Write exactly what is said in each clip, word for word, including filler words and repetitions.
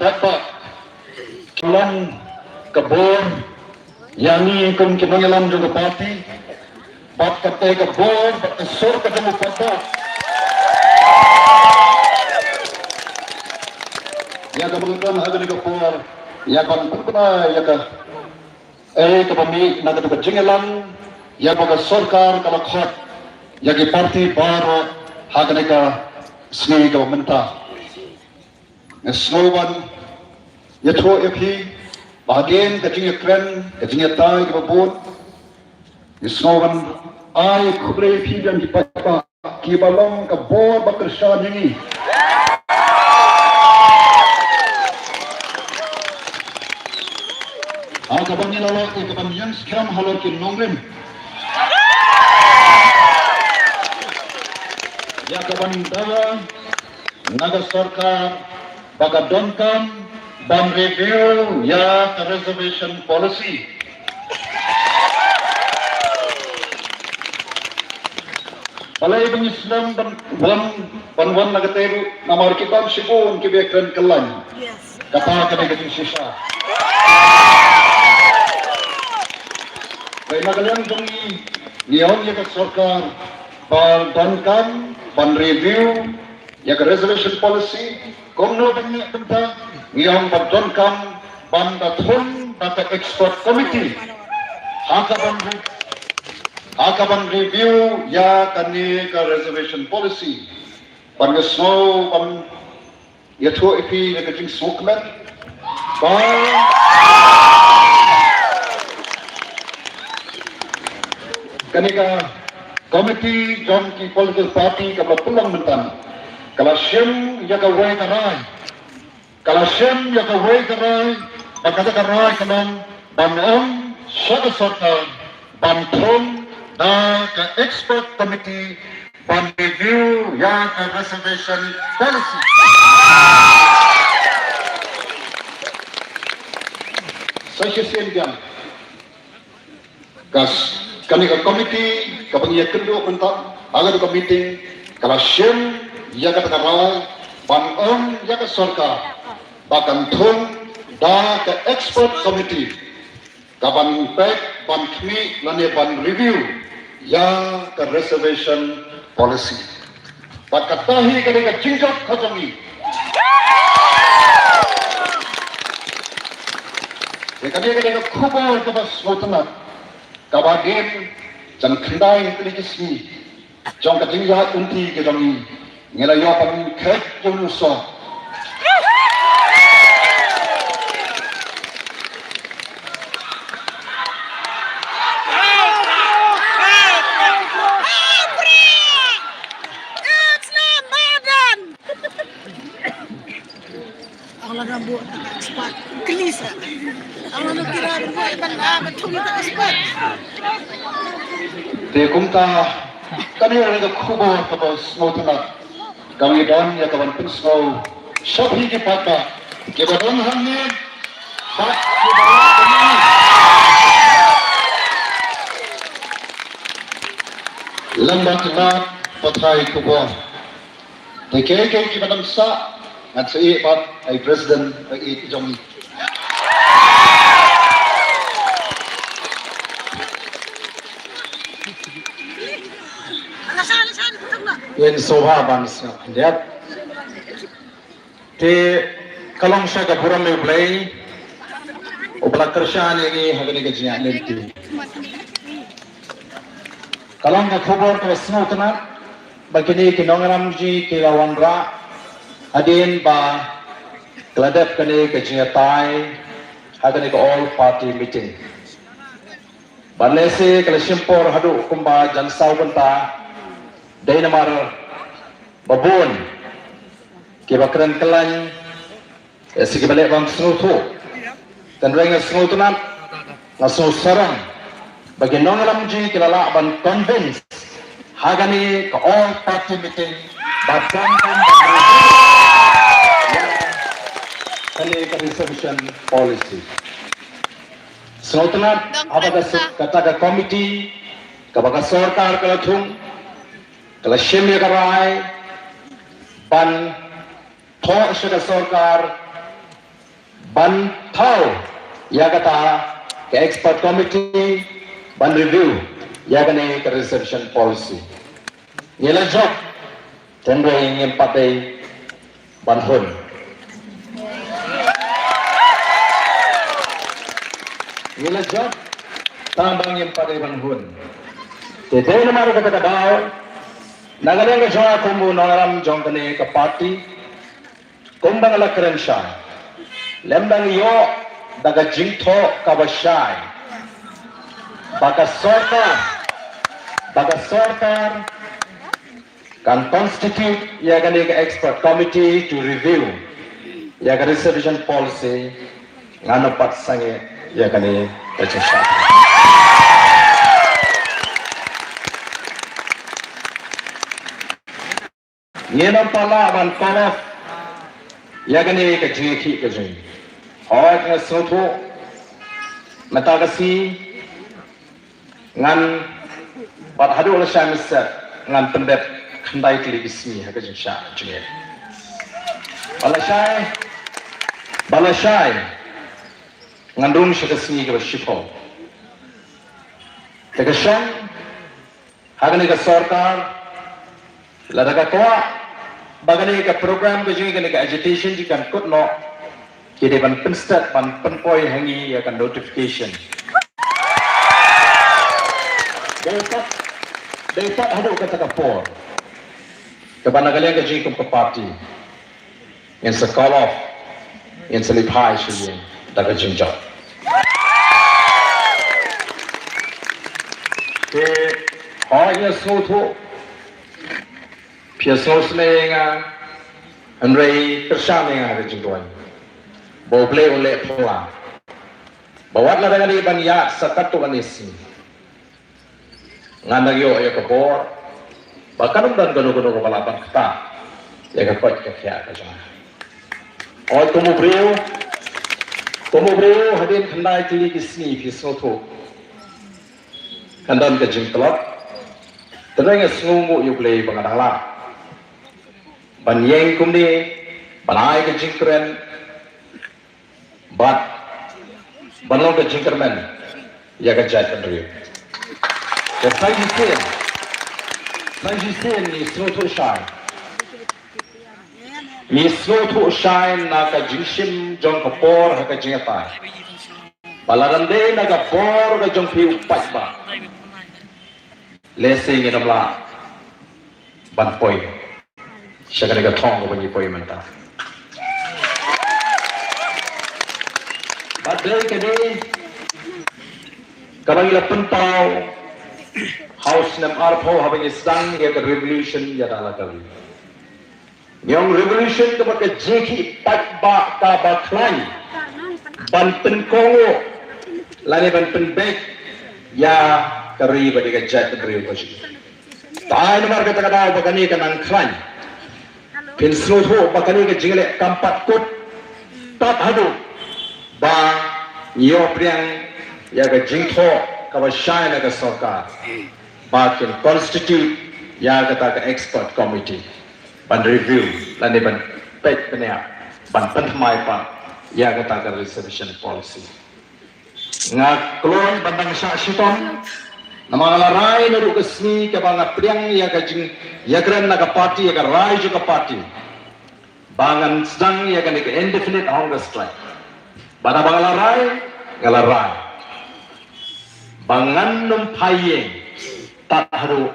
paidbah. Ka long ka bor ïa ngi kum ki nongïalam jong ka party, bad kata ka bor bad ka sur ka jong u paidbah. Ïa kaba ngi don ha kane ka por, ïa ban pynbna ïa ka, eh, kaba mih na kata ka jingïalam ïa ba ka sorkar ka la khot ïa ki party baroh ha kane ka sngi kaba mynta. Nga sngew ban ïathuh ïa phi ba hadien ka jingïakren, ka jingïatai kaba bud, nga sngew ban ai khublei ïa phi biang ki paidbah kiba long ka bor ba kyrshan ïa ngi. Ha kaba ngi la leh ïa kaban ïeng skhem halor ki nongrim, ïa kaban dawa na ka sorkar ba ka donkam ban review ïa ka reservation policy. Balei ba ngi sdang ban wan, ban wan na kata ruh, namar ki don shibun kiba kren kyllaiñ. Yes. Kata ka dei ka jingshisha. Bai na ka liang jong ngi, ngi ong ïa ka sorkar ba donkam ban review ïa ka reservation policy, kumno ban ïa pynta, ngi ong ba donkam ban da thung da ka expert committee ha ka ban re-, ha ka ban review ïa kane ka reservation policy. Ban ïa sngew, ban ïathuh ïa phi ïa ka jingsngewkmen ba kane ka committee jong ki political party kaba la pynlong mynta ka la shim ïa kawei ka rai, ka la shim ïa kawei ka rai, ba kata ka rai ka long ban ong sha ka sorkar ban thung da ka expert committee ban review ïa ka reservation policy. Sa shisien biang, ka s-, kane ka committee kaba ngi ïakynduh mynta ha kane ka meeting ka la shim ïa kata ka rai ban ong ïa ka sorkar ba kan thung da ka expert committee ka ban peit, ban khmih lane ban review ïa ka reservation policy. Bad kata hi ka dei ka jingjop ka jong ngi. Ïa ka dei ka dei ka khubor kaba sngewtynnat kaba dien jan khyndai tylli ki sngi jong ka jingïaid lynti ka jong ngi, ngi la ïoh ban khet jong u sor. Ang la dang buh ta ka expert. Klis ah. Ang la dang kira buh ban, ah, ban thung ta expert. Te kumta kane ka khubor kaba sngewtynnat ka ngi don ïa ka ban pynsngew sha phi ki paidbah kiba don hangne bad kiba don hangne. Lem bad ki lad pathai khubor. Te kiei kiei kiba dang sah, ngan sa ïeh bad ai president ba ïeit jong ngi. Ïen sngewbha ban sngewbha. Te ka long sha ka burom U Blei uba la kyrshan ïa ngi ha kane ka jingïaid lynti. Ka long ka khubor kaba sngewtynnat ba kine ki nongïalam jong ngi ki la wanrah hadien ba ka la dep kane ka jingïatai ha kane ka all party meeting. Bad lehse ka la shim por haduh kumba jan saw kynta, dei namar ba bun kiba kren kyllaiñ ïa shi kiba leh bam sngewthuh. Tang ruh nga sngewtynnat, nga sngewsarong ba ki nongïalam jong ngi ki la lah ban convince ha kane ka all party meeting ba dang dang ban review ïa kane ka reservation policy. Sngewtynnat haba ka se-, kata ka committee kaba ka sorkar ka la thung ka la shim ïa ka rai ban thoh sha ka sorkar ban thaw ïa kata ka expert committee ban review ïa kane ka reservation policy. Ngi la jop, tang ba ngim pat dei ban hun. Ngi la jop, tang ba ngim pat dei ban hun. Te dei namar kata ka daw, na ka liang ka jong nga kum u nongïalam jong kane ka party, kumba nga la kren shai, lem dang ïoh da ka jingthoh kaba shai ba ka sorkar, ba ka sorkar kan constitute ïa kane ka expert committee to review ïa ka reservation policy, ngan ym pat sangeh ïa kane ka jingshai. Ngin ym pat lah ban call off ïa kane ka jingïakhih ka jong ngi. Hooid, nga sngewthuh mynta ka sngi ngan, bad haduh lashai mynstep ngan pyndep khyndai tylli ki sngi ha ka jingshah jingeh. Ba lashai, ba lashai ngan rung sha ka sngi kaba shiphew. Te ka shong ha kane ka sorkar, lada ka kwah ba kane ka program ka jong ngi, kane ka agitation jong ngi kan kut noh, ki dei ban pynstet, ban pynpoi ha ngi ïa ka notification. Dei pat, dei pat haduh kata ka por kaba na ka liang ka jong ngi kum ka party ngin sa call off, ngin sa leit phai sha ïing da ka jingjop. Te hooid, nga sngewthuh phi ïa sngewsynei ïa nga, hynrei kyrshan ïa nga ha ka jingduwai ba U Blei un leh phylla, ba wat lada ngan dei ban ïaid sa katto katne sngi, ngan da ïoh ïa ka bor ba kan ym don kano kano kaba lah ban ktah ïa ka koit ka khiah ka jong nga. Hooid, kum u briew, kum u briew, hadien khyndai tylli ki sngi, phi sngewthuh kan don ka jingtlot. Te nga sngewnguh ïa U Blei ba nga dang lah ban ïeng kumne, ban ai ka jingkren, bad ban long ka jingkyrmen ïa ka jaitbynriew. Te sa shisien, sa shisien ngi sngewthuh shai, ngi sngewthuh shai na ka jingshim jong ka por ha ka jingïatai, ba lada ym dei na ka bor ka jong phi u paidbah, lehse ngin ym lah ban poi sha kane ka thong kaba ngi poi mynta. Bad dei kane kaba ngi la pynpaw ha u snem arphew haba ngi sdang ïa ka revolution ïa da la ka ri. Ngi ong revolution kaba ka jingïakhih paidbah kaba khlaiñ ban pynkohnguh lane ban pynbeit ïa ka ri bad ïa ka jaitbynriew ka jong ngi. Te namar kata ka daw ba kane ka nang khlaiñ, phin sngewthuh ba kane ka jingleh kam pat kut tad haduh ba ngi ïoh pdiang ïa ka jingthoh kaba shai na ka sorkar ba kin constitute ïa kata ka expert committee ban review lane ban peit bniah, ban pynthymmai pat ïa kata ka reservation policy. Nga kloi ban dang shah shitom, namar nga la rai naduh ka sngi kaba nga pdiang ïa ka jingïakren na ka party, ïa ka rai jong ka party, ba ngan sdang ïa kane ka indefinite hunger strike. Bad haba nga la rai, nga la rai ba ngan nym phai ïing tad haduh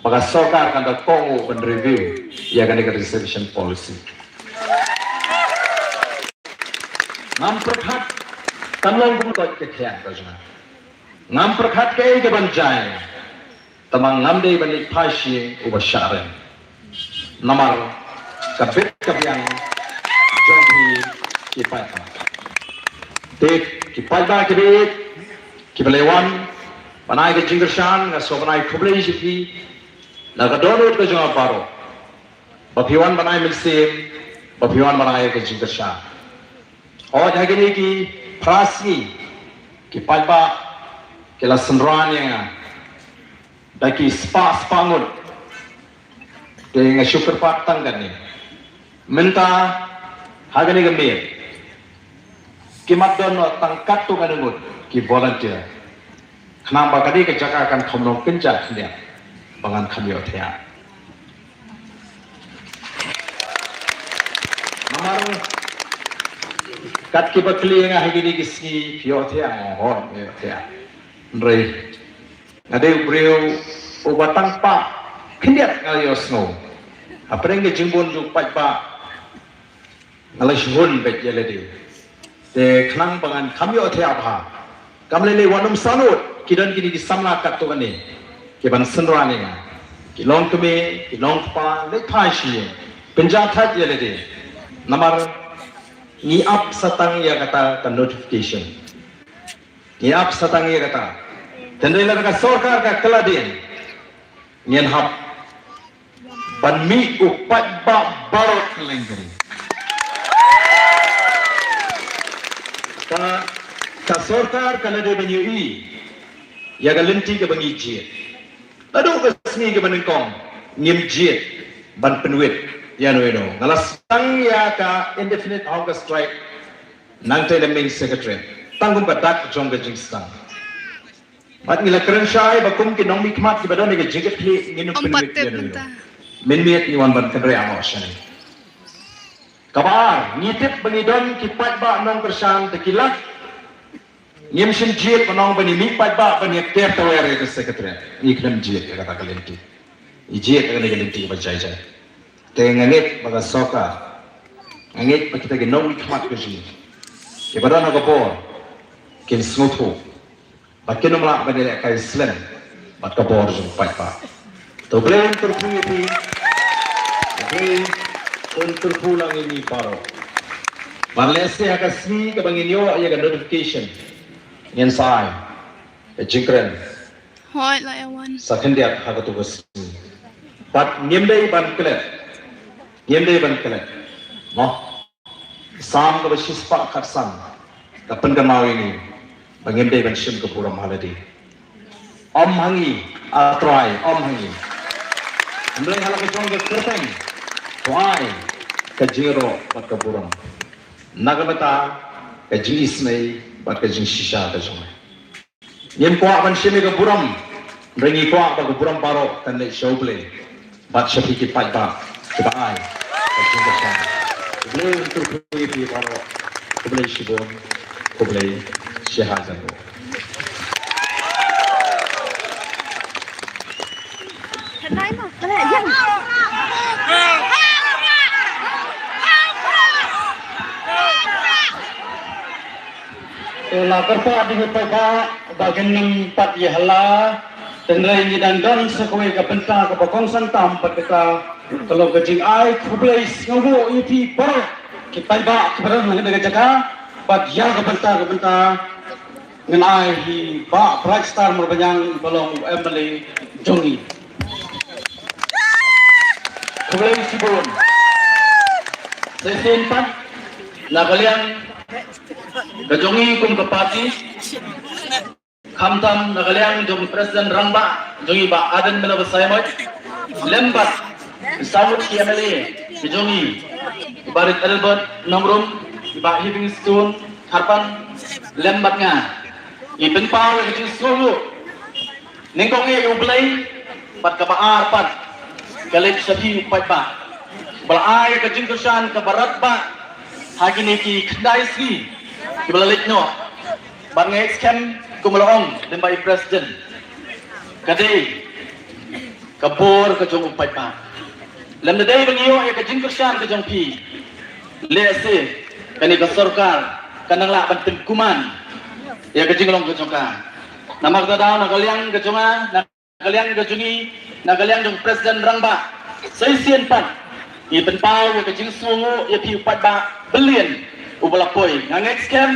ba ka sorkar kan da kohnguh ban review ïa kane ka reservation policy. Ngam pyrkhat kan long kum ka koit ka khiah ka jong nga. Ngam pyrkhat kaei kaban jia ïa nga. Tangba ngam dei ban leit phai sha ïing uba shah rem namar ka bit ka biang jong phi ki paidbah. Te ki paidbah ki bit kiba la wan ban ai ka jingkyrshan, nga sngewbha ban ai khublei ïa phi na ka dohnud ka jong nga baroh, ba phi wan ban ai mynsiem, ba phi wan ban ai ka jingkyrshan. Hooid, ha kine ki phra sngi ki paidbah ki la synran ïa nga da ki spah spah ngut. Te nga shu kyrpad tang kane. Mynta ha kane ka miet ki mat don noh tang katto katne ngut ki volunteer. Khnang ba ka dei ka jaka kan kham long kynja khyndiat ba ngan kham ïohthiah. Namar kat kiba kylli ïa nga ha kine ki sngi, phi ïohthiah? Nga ong hooid, nga ïohthiah. Hynrei nga dei u briew uba tang pah khyndiat nga la ïohsngew. Hapdeng ka jingbun jong u paidbah nga la shu hun beit ïa lade. Te khnang ba ngan kham ïohthiah bha, kam lei lei wat nym sangeh, ki don kine ki samla katto katne kiban synran ïa nga, ki longkmie, ki longkpa, leit phai sha ïing, pynjah thait ïa lade. Namar ngi ap sa tang ïa kata ka notification. Ngi ap sa tang ïa kata. Te hynrei lada ka sorkar ka kylla dien, ngin hap ban mih u paidbah baroh kylleng ka ri. Ka, ka sorkar ka la dei ban ïohi ïa ka lynti kaba ngi jied. Naduh ka sngi kaba nyngkong ngim jied ban pynwit ïano ïano. Nga la sdang ïa ka indefinite hunger strike nangtei na main secretariat tang kum ka dak jong ka jingsdang. Bad ngi la kren shai ba kum ki nongmihkhmat kiba don ha ka jingkitkhlieh ngin ym pynwit ïano ïano. Mynmiet ngi wan ban kynriah noh shane. Kaba ar, ngi tip ba ngi don ki paidbah nongkyrshan da ki lak. Ngim shym jied ban ong ba ngi mih paidbah ban ïa ker tawer ïa ka secretariat. Ngi khlem jied ïa kata ka lynti. Ngi jied ïa kane ka lynti ba jai jai. Te nga ngeit ba ka sorkar, nga ngeit ba kita ki nongmihkhmat ka jong ngi, kiba don ha ka bor, kin sngewthuh ba kin ym lah ban ïalehkai slem bad ka bor jong u paidbah. To, U Blei un kyrkhu ïa phi. U Blei un kyrkhu lang ïa ngi baroh. Bad lehse ha ka sngi kaba ngin ïoh ïa ka notification, ngin sa ai ka jingkren. Hooid, la ïa wan. Sa khyndiat ha kato ka sngi. Bad ngim dei ban klet. Ngim dei ban klet. Noh. Salm kaba shispah khatsan ka pynkynmaw ïa ngi ba ngim dei ban shim ka burom ha lade. Ym ha ngi, A Trai, ym ha ngi. Hynrei ha la ka jong ka kyrteng to ai ka jingïaroh bad ka burom na ka bynta ka jingisynei bad ka jingshisha ka jong me. Ngim kwah ban shim ïa ka burom, hynrei ngi kwah ba ka burom baroh kan leit sha U Blei bad sha phi ki paidbah kiba ai ka jingkyrshan. U Blei un kyrkhu ïa phi baroh. Khublei shibun. Khublei shihajar nguh. Te la kyrpad ïa ki paidbah ba kin nym pat ïa hala. Hynrei ngi dang don sa kawei ka bynta kaba kongsan tam bad kata ka long ka jingai khublei sngewnguh ïa phi baroh ki paidbah kiba don ha kane ka jaka. Bad ïa ka bynta ka bynta ngan ai hi Bah Bright Star Marbaniang ba long u M L A jong ngi. Khublei shibun. Sa shisien pat na ka liang ka jong ngi kum ka party, khamtam na ka liang jong President Rangbah jong ngi Bah Ardent Miller Basaiawmoit, lem bad saw ngut ki M L A ki jong ngi, Bah Rit Adelbert Nongrum, Bah Heavingstone Kharpan, lem bad nga, ngi pynpaw ïa ka jingsngewnguh nyngkong ïa U Blei, bad kaba ar pat ka leit sha phi u paidbah ba la ai ka jingkyrshan kaba radbah ha kine ki khyndai sngi kiba la leit noh. Bad nga ngeit skhem kumba la ong lem bad i President, ka dei ka bor ka jong u paidbah. Lymda dei ba ngi ïoh ïa ka jingkyrshan ka jong phi, lehse kane ka sorkar kan nang lah ban pynkuman ïa ka jinglong ka jong ka. Namar kata daw na ka liang ka jong nga, na ka liang ka jong ngi, na ka liang jong President Rangbah, sa shisien pat ngi pynpaw ïa ka jingsngewnguh ïa phi u paidbah byllian uba la poi. Nga ngeit skhem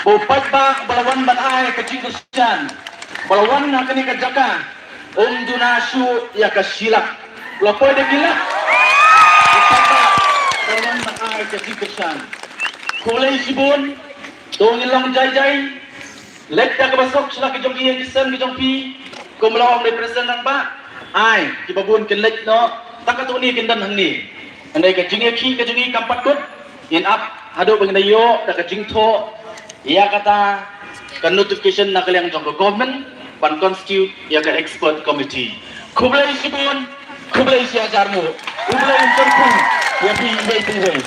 ba u paidbah ba la wan ban ai ka jingkyrshan, ba la wan na kane ka jaka, um duna shuh ïa ka shi lak. Ba la poi da ki lak. U paidbah ba la wan ban ai ka jingkyrshan. Khublei shibun. To ngin long jai jai. Leit da kaba suk sha la ki jong ki ïing ki sem ki jong phi. Kumba la ong da i President Rangbah, ai kiba bun kin leit noh, tang katto katne kin don hangne. Hynrei ka jingïakhih ka jong ngi kam pat kut. Ngin ap haduh ba ngin da ïoh da ka jingthoh ïa kata ka notification na ka liang jong ka government ban constitute ïa ka expert committee. Khublei shibun, khublei shihajar nguh. U Blei un kyrkhu ïa phi iwei pa iwei.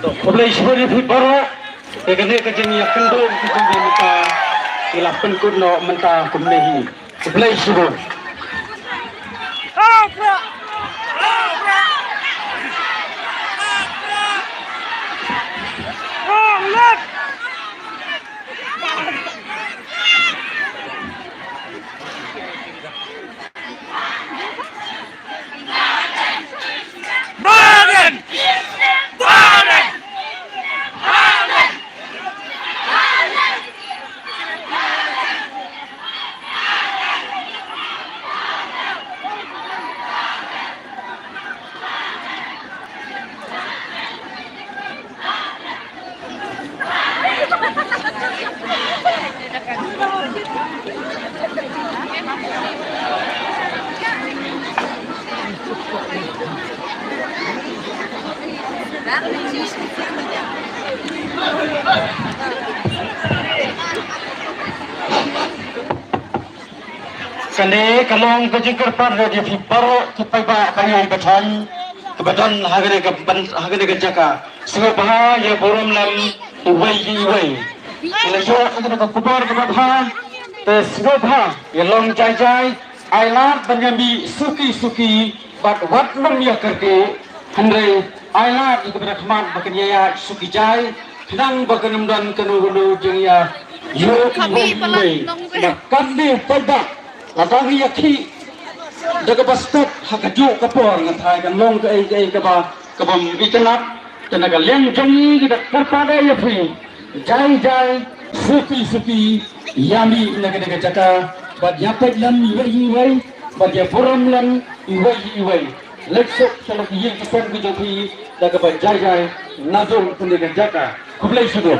To, khublei shibun ïa phi baroh. Te kane ka jingïakynduh ka jong ngi mynta ki la pynkut noh mynta kumne hi. Khublei shibun. Kane ka long ka jingkyrpad ïa phi baroh ki paidbah ba ïeit ba thaiñ kiba don ha kane ka ban, ha kane ka jaka. Sngewbha ïa burom lem iwei iwei. Ïa la ïoh ïa kane ka khubor kaba bha. Te sngewbha ïa long jai jai. Ai lad ban ïa mih suki suki bad wat lum ïa kyrkieh. Hynrei ai lad ïa kaba da khmat ba kan ïa ïaid suki jai khnang ba kan ym don kano kano jingïa ïoh iwei iwei. Ba kan dei paidbah lada ngi ïakhih da kaba step ha kajuh ka por, nga tharai kan long kaei kaei kaba, kabym itynnad. Te na ka liang jong ngi ngi da kyrpad ïa phi jai jai, suki suki, ïa mih na ka, na ka jaka bad ïa peit lem iwei iwei bad ïa burom lem iwei iwei. Leit suk sha la ki ïing ki sem ki jong phi da kaba jai jai na jong phi na ka jaka. Khublei shibun.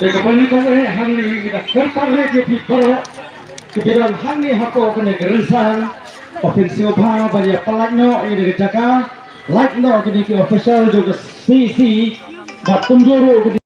Te kaba nyngkong eh hangne ngi da kyrpad ïa phi baroh kiba don hangne hapoh kane ka rynsan, ba phin sngewbha ban ïa pynlait noh ïa kane ka jaka, lait noh kine ki official jong ka C C bad kumjuh ruh kine